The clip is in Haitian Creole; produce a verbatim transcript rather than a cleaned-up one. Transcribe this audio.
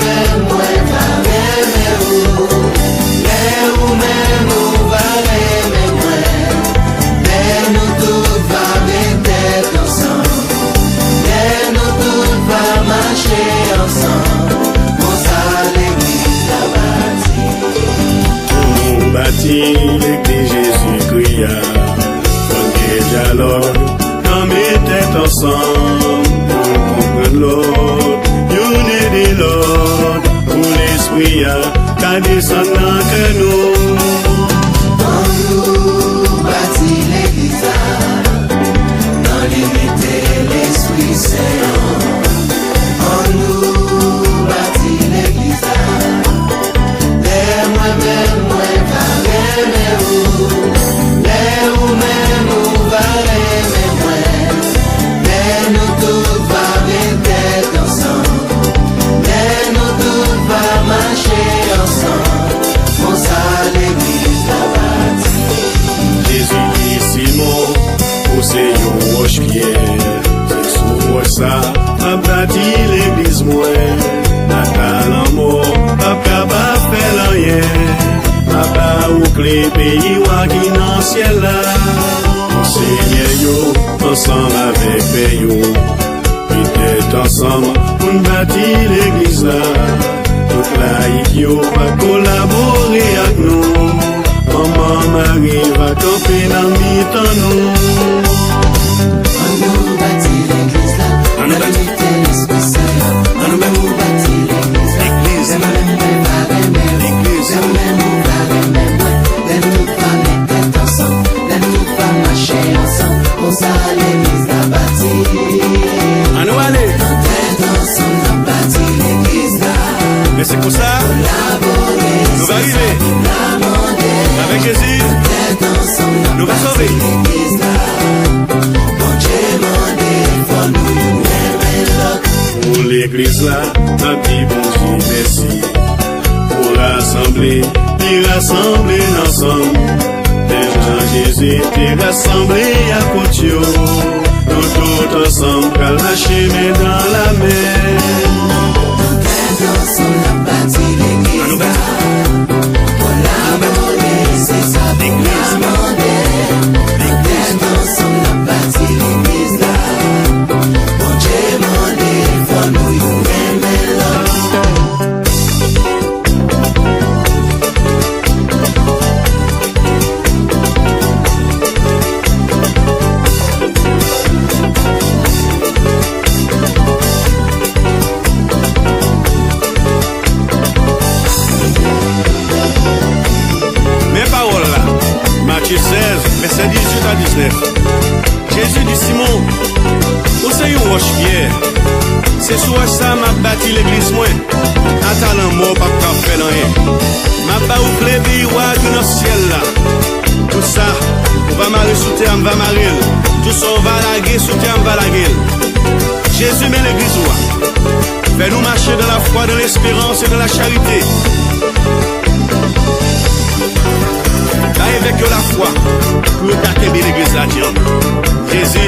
Mwen va renmen ou, lè ou menm ou va renmen mwen, lè nou tout va met tèt ansanm, lè nou tout va mache ansanm, konsa legliz la bati. Pou nou bati legliz Jezikri a, fò n gen dyalòg, nan met tèt ansanm pou n konprann lòt, youn ede lòt, pou Lespri a ka desann nan kè nou. Ann nou bati legliz la, nan linite Lespri Sen an. Ann nou bati legliz la. Lè mwen menm mwen va renmen ou, lè ou menm ou va renmen mwen, lè nou tout va met tèt ansanm, lè nou tout va mache ansanm, konsa legliz la bati. Jezi di Simon, ou se yon wòch pyè, se sou wòch sa m ap bati legliz mwen. Ata lanmò p ap kapab fè l anyen. M ap ba ou kle peyi wa ki nan syèl la. Konsenyè yo ansanm avèk pè yo met tèt ansanm pou n bati legliz la. Tout layik yo va kolabore ak nou. Manman Mari va kanpe nan mitan nou. Ann nou bati legliz la, ann nou bati. Lè nou bati legliz la, legliz, lè mwen menm mwen va renmen ou, legliz, lè mwen menm ou va renmen mwen, lè nou va met tèt ansanm, lè nou va mache ansanm, konsa legliz la bati. Ann nou ale. Tèt ansanm n ap bati legliz la. Men se konsa nou va rive. Avèk Jezi, nou va sove. Pou legliz la, n ap di Bondye mèsi. Pou rasanble, li rasanble n ansanm. Menm jan Jezi te rasanble apot yo, nou tout ansanm pral mache men nan la men. Tèt ansanm n ap bati legliz la. Kolabore, se sa Bib la mande. Tèt ansanm n ap bati legliz la. Bondye mande fò nou youn renmen lòt. Men pawòl la, Matye sèz, vèsè dizuit a diznèf. Jezi di Simon, ou se yon wòch pyè. Se sou wòch sa a m ap bati legliz mwen. Ata lanmò p ap ka fè l anyen. M ap ba ou kle peyi wa ki nan syèl la. Tout sa ou va mare sou tè a, m va mare l. Tout sa ou va lage sou tè a, m va lage l. Jezi, men legliz ou a. Fè nou mache dans la foi, dans l'espérance et dans la charité. Bay evèk yo lafwa pou yo ka kenbe legliz la dyanm. Jezi,